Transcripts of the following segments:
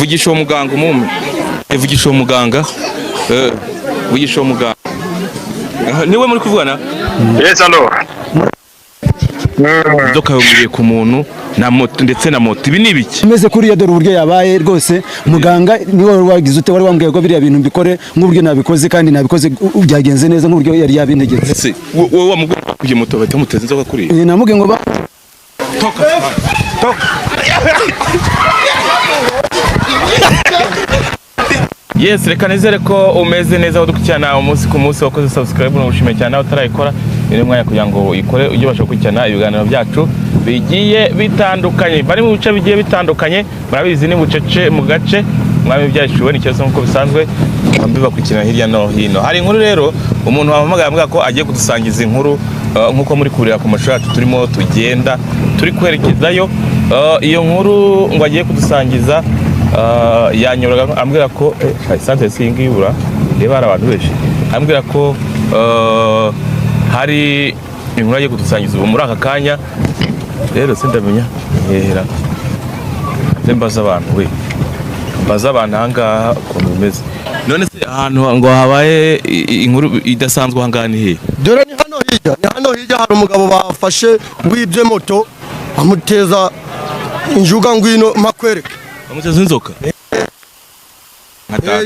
Vugisha uwo muganga umume. Vugisha uwo muganga. Vugisha uwo muganga. Aha, niwe muri kuvugana? Yes, allo. Imodoka yongeye ku muntu na moto, ndetse na moto. Ibi ni ibiki? Imeze kuriya, dore uburyo yabaye rwose. Muganga niwe wari wagize ute, wari wambwiye ko biriya bintu mbikore nk'uburyo nabikoze, kandi nabikoze, byagenze neza nk'uburyo yari yabintegetse. Ese wowe wamubwiye kujya moto bahita bamuteza inzoka kuriya? Namubwiye ngo Toka, toka. Yes, reka nizere ko umeze neza udukurikirana umunsi ku munsi. Wakoze subscribe, n'ubushimiye cyane. Nawe utarayikora, ni umwanya kugira ngo uyikore, ujye ubasha gukurikirana ibiganiro byacu bigiye bitandukanye. Bari mu bice bigiye bitandukanye, murabizi, ni bucece mu gace mwami byashyuwe ni ikibazo nk'uko bisanzwe bibakurikirana hirya no hino. Hari inkuru rero, umuntu wahamagaye ambwira ko agiye kudusangiza inkuru, nk'uko muri kureba ku mashusho yacu turimo tugenda turi kwerekezayo. Iyo nkuru ngo agiye kudusangiza, yanyuraga ambwira ko santere si iyi ngiyi ibura, reba hari abantu benshi. Ambwira ko hari inkuru agiye kudusangiza ubu muri aka kanya. Rero sindamenya hehera, nze mbaza abantu, we mbaza abantu ahangaha ukuntu bimeze. None se ahantu ngo habaye inkuru idasanzwe ahangaha ni hehe? Dore ni hano hirya, ni hano hirya hari umugabo bafashe wibye moto, amuteza injuga. Ngwino makwereke. Bamuteze inzoka? Yibye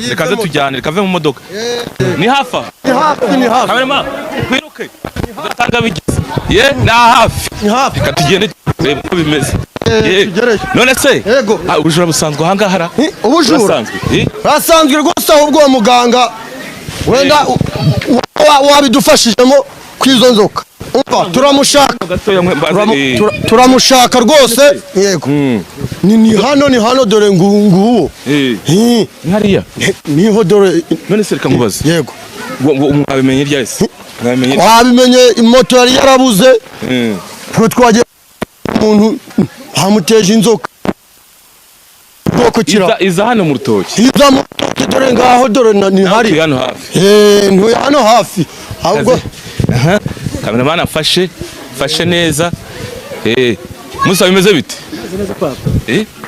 Reka ze moto. tujyane, reka ave mu modoka. Ni hafi aha? Ni hafi, ni hafi. Kamerama, twiruke, udatanga bigeze ye, ni hafi. Ni hafi. Reka tugende turebe uko bimeze. Ye. Tugereyo. None se Yego. Ubujura busanzwe ahangaha ra? Ubujura? Burasanzwe. Basanzwe rwose, ahubwo uwo muganga wenda wabidufashijemo kw'izo nzoka. Umva, turamushaka. Gatoya mwe mbaze. Turamushaka rwose, yego. Ni hano, ni hano, dore nguwo. Ni hariya? Niho dore. None se reka nkubaze. Yego. Mwabimenye ryari se? Mwabimenye? Wabimenye moto yari yarabuze. Twe twagiye umuntu bamuteje inzoka bwoko kira. Iza hano mu rutoki? Iza mu rutoki, dore ngaho, dore ni hari. Turi hano hafi? Ntuye hano hafi ahubwo. Aha, kameramani afashe, fashe neza. Musa, bimeze bite?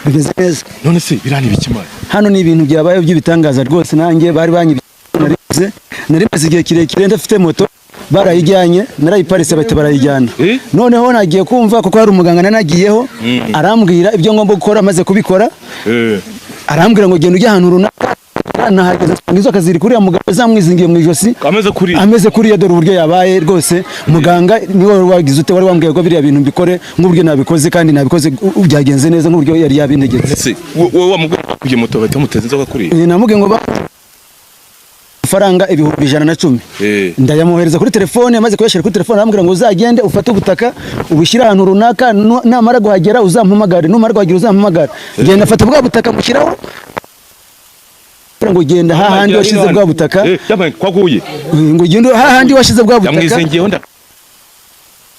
Bimeze neza. None se birani bikimara? Hano ni ibintu byabaye by'ibitangaza rwose. Nanjye bari banyibye, narize nari maze igihe kirekire ndafite moto, barayijyanye, narayiparitse bahita barayijyana. Noneho nagiye kumva kuko hari umuganga nari nagiyeho, arambwira ibyo ngomba gukora. Maze kubikora, arambwira ngo genda ujye ahantu runaka. Nahageze nsanga inzoka ziri kuriya mugabo, zamwizingiye mu ijosi. Ameze kuri? Ameze kuriya, dore uburyo yabaye rwose. Muganga niwe wari wagize ute, wari wambwiye ko biriya bintu mbikore nk'uburyo nabikoze, kandi nabikoze, byagenze neza nk'uburyo yari yabintegetse. Ese wowe wamubwiye kujya moto bahita bamuteza inzoka kuriya? Namubwiye ngo amafaranga 110,000. Ndayamwohereza kuri telefone. Amaze kuyashyira kuri telefone, arambwira ngo uzagende ufate ubutaka ubushyire ahantu runaka, namara guhagera uzampamagare, numara guhagera uzampamagare. Genda afata bwa butaka mushyiraho, ngo genda hahandi washyize bwa butaka. Yambaye kwaguye. Ngo genda hahandi washyize bwa butaka. Yamwizingiyeho nda.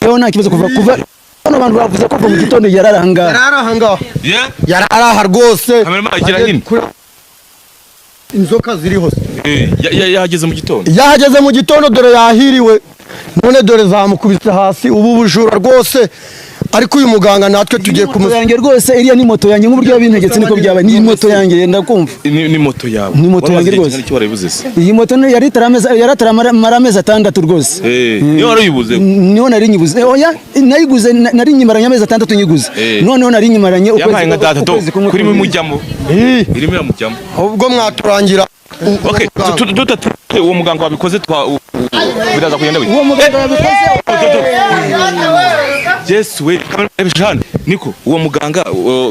Yewe, nta kibazo. Kuva hano abantu bavuze ko kuva mu gitondo yari ari ahangaha. Yari ari aha ngaha. Yeah. Yari ari aha rwose. Kameramani agira hino. Inzoka ziriho se. Yahageze mu gitondo. Yahageze mu gitondo, dore yahiriwe none, dore zamukubise hasi. Ubu bujura rwose, ariko uyu muganga natwe tugiye Moto kumusa yanjye rwose, iriya ni moto yanjye, nk'uburyo yabintegetse niko byabaye. Ni moto yanjye, ndakumva. Ni moto yawe? Ni moto Wari yanjye umaze igihe rwose. kingana iki warayibuze se? Iyi moto yari itaramara amezi 6 rwose. Niyo wari uyibuze? Niho nari nyibuze. Oya, nayiguze nari nyimaranye amezi 6 nyiguze. Noneho nari nyimaranye Yabaye nka data do ukwezi kumwe kuri konyine. mujyamo, irimo iramujyamo. Ubwo mwaturangira Okay, uwo muganga wabikoze twa biraza kugenda bite? Uwo muganga yabikoze. Yesu we, Jeanne, niko uwo muganga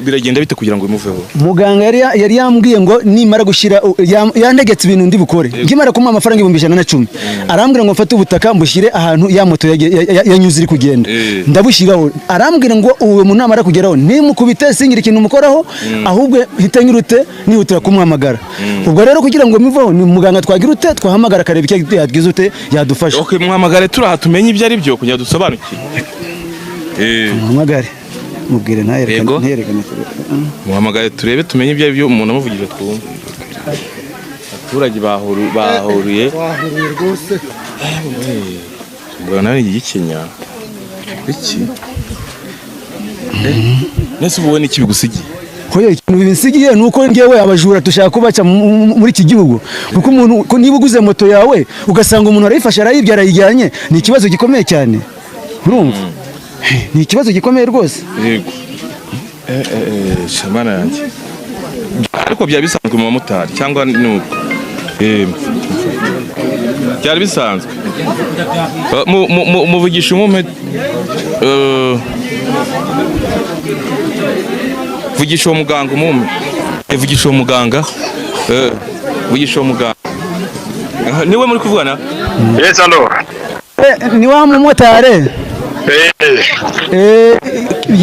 biragenda bite kugira ngo bimuveho? Muganga yari yambwiye ngo nimara gushyira yantegetse ibintu ndi bukore nkimara kumuha amafaranga 110,000. Arambwira ngo mfate ubutaka mbushyire ahantu ya moto yanyuze iri kugenda. Ndabushyiraho. Arambwira ngo uwo muntu namara kugeraho nimukubite, singire ikintu mukoraho, ahubwo hite nyirute nihutira kumuhamagara. Ubwo rero kugira ngo miveho, ni muganga twagira ute, twahamagara akareba icyo yagize ute, yadufasha. Okay, muhamagare turaha tumenye ibyo ari byo kugira ngo dusobanukirwe. Muhamagare, mubwire ntayerekane. Yego. Ntayerekane. Muhamagare turebe tumenye ibyo ari byo, umuntu amuvugije twumve. Abaturage bahuruye. Wahuruye rwose. Mbona nawe igikinya iki? Nese ubu wowe niki bigusigiye? Hoya, ikintu binsigiye ni uko ngewe abajura dushaka kubaca muri iki gihugu, kuko umuntu ko niba uguze moto yawe ugasanga umuntu arayifashe, arayibye, arayijyanye, ni ikibazo gikomeye cyane. Urumva ni ikibazo gikomeye rwose. Yego, shamana yanjye, ariko byari bisanzwe mu bamotari cyangwa ni uko? Byari bisanzwe. Muvugisha umumpe, vugisha uwo muganga umumpe. Vugisha uwo muganga. Vugisha uwo muganga. Aha, niwe muri kuvugana? Yes, allo. Ni wa mumotari.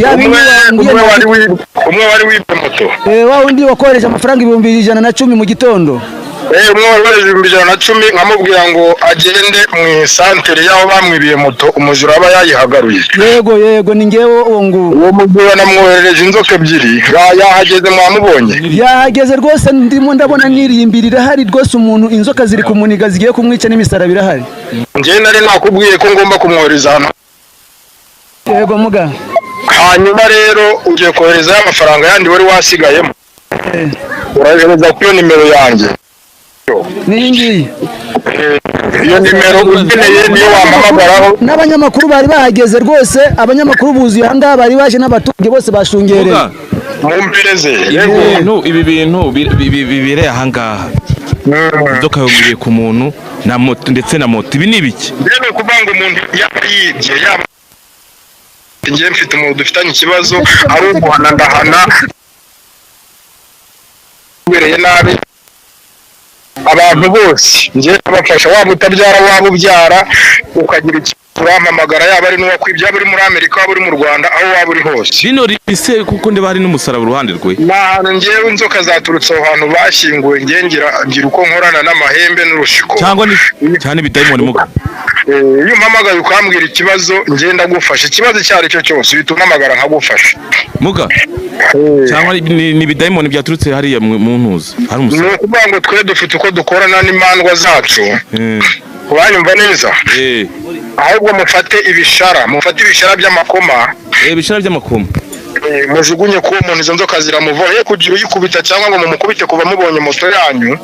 Ya bindi Umwe wambwiye. Umwe wari wibye moto. Wa wundi wakohereje amafaranga 110,000 mu gitondo. Umwe wari wareje 110,000, nkamubwira ngo agende mu isantere y'aho bamwibiye moto, umujura aba yayihagaruye. Yego, ni ngewe uwo nguwo. Uwo mujura namwoherereje inzoka ebyiri. Yahageze, mwamubonye? Yahageze rwose, ndimo ndabona nirimbira irahari rwose. Umuntu inzoka ziri kumuniga, zigiye kumwica, n'imisaraba irahari. Njyewe nari nakubwiye ko ngomba kumwohereza ahantu. Yego muga. Hanyuma rero ugiye koherezayo amafaranga yandi wari wasigayemo. Urayohereza kuri iyo nimero yanjye. N'iyi ngiyi? Iyo nimero ukeneye niyo wampamagaraho. N'abanyamakuru bari bahageze rwose, abanyamakuru buzuye ahangaha, bari baje n'abaturage bose bashungereye. Muga, Mwumvireze. ibi bintu bibereye ahangaha, inzoka yumiriye ku muntu na moto, ndetse na moto, ibi ni ibiki? Mbere ni ukuvuga ngo umuntu yaba yibye, yaba njyewe mfite umuntu dufitanye ikibazo, ari uguhana ndahana, ubereye nabi abantu bose njyewe ndabafasha. Waba utabyara, waba ubyara, ukagira ikibazo urampamagara, yaba ari n'uwakwibye, yaba uri muri Amerika, waba uri mu Rwanda, aho waba uri hose. Rino rise kuko ndeba hari n'umusaraba uruhande rwe. Ni ahantu ngewe inzoka zaturutse, aho hantu bashyinguwe. Ngewe ngira uko nkorana n'amahembe n'urushiko. Cyangwa ni cyane ibidayimoni muga. Iyo umpamagaye ukambwira ikibazo, ngenda ndagufasha, ikibazo icyo ari cyo cyose uhita umpamagara nkagufasha. Muga, cyangwa ni ibidayimoni byaturutse hariya mu ntuzi hari Ni umusaraba. ukuvuga ngo twe dufite uko dukorana n'imandwa zacu. Uranyumva neza? Eh. Ahubwo mufate ibishara by'amakoma. Ibishara by'amakoma. Mujugunye kuwo muntu, izo nzoka ziramuvaho. Ye kugira uyikubita cyangwa ngo mumukubite kuva mubonye moto yanyu,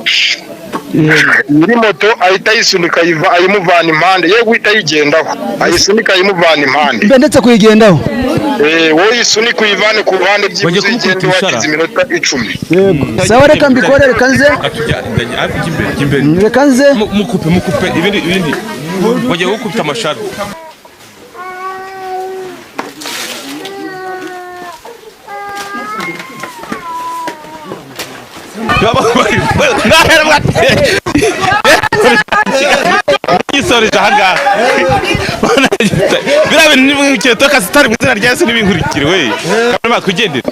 nyiri moto ahita ayisunika, ayiva ayimuvana impande, ye guhita ayigendaho, ayisunika ayimuvana impande. Mbe ndetse kuyigendaho. Wowe uyisunika uyivane ku ruhande, Bagiye byibuze kumukubita uyigende ibishara. wagize iminota 10. Yego, sawa, reka mbikore, reka nze. Ariko jya imbere, jya imbere. Reka nze. Mukupe, mukupe ibindi bagiye gukubita amashara. Yisoreje ahangaha biriya bintu nimwikire toka sitari mu izina rya Yesu n'ibinkurikire we, twigendere.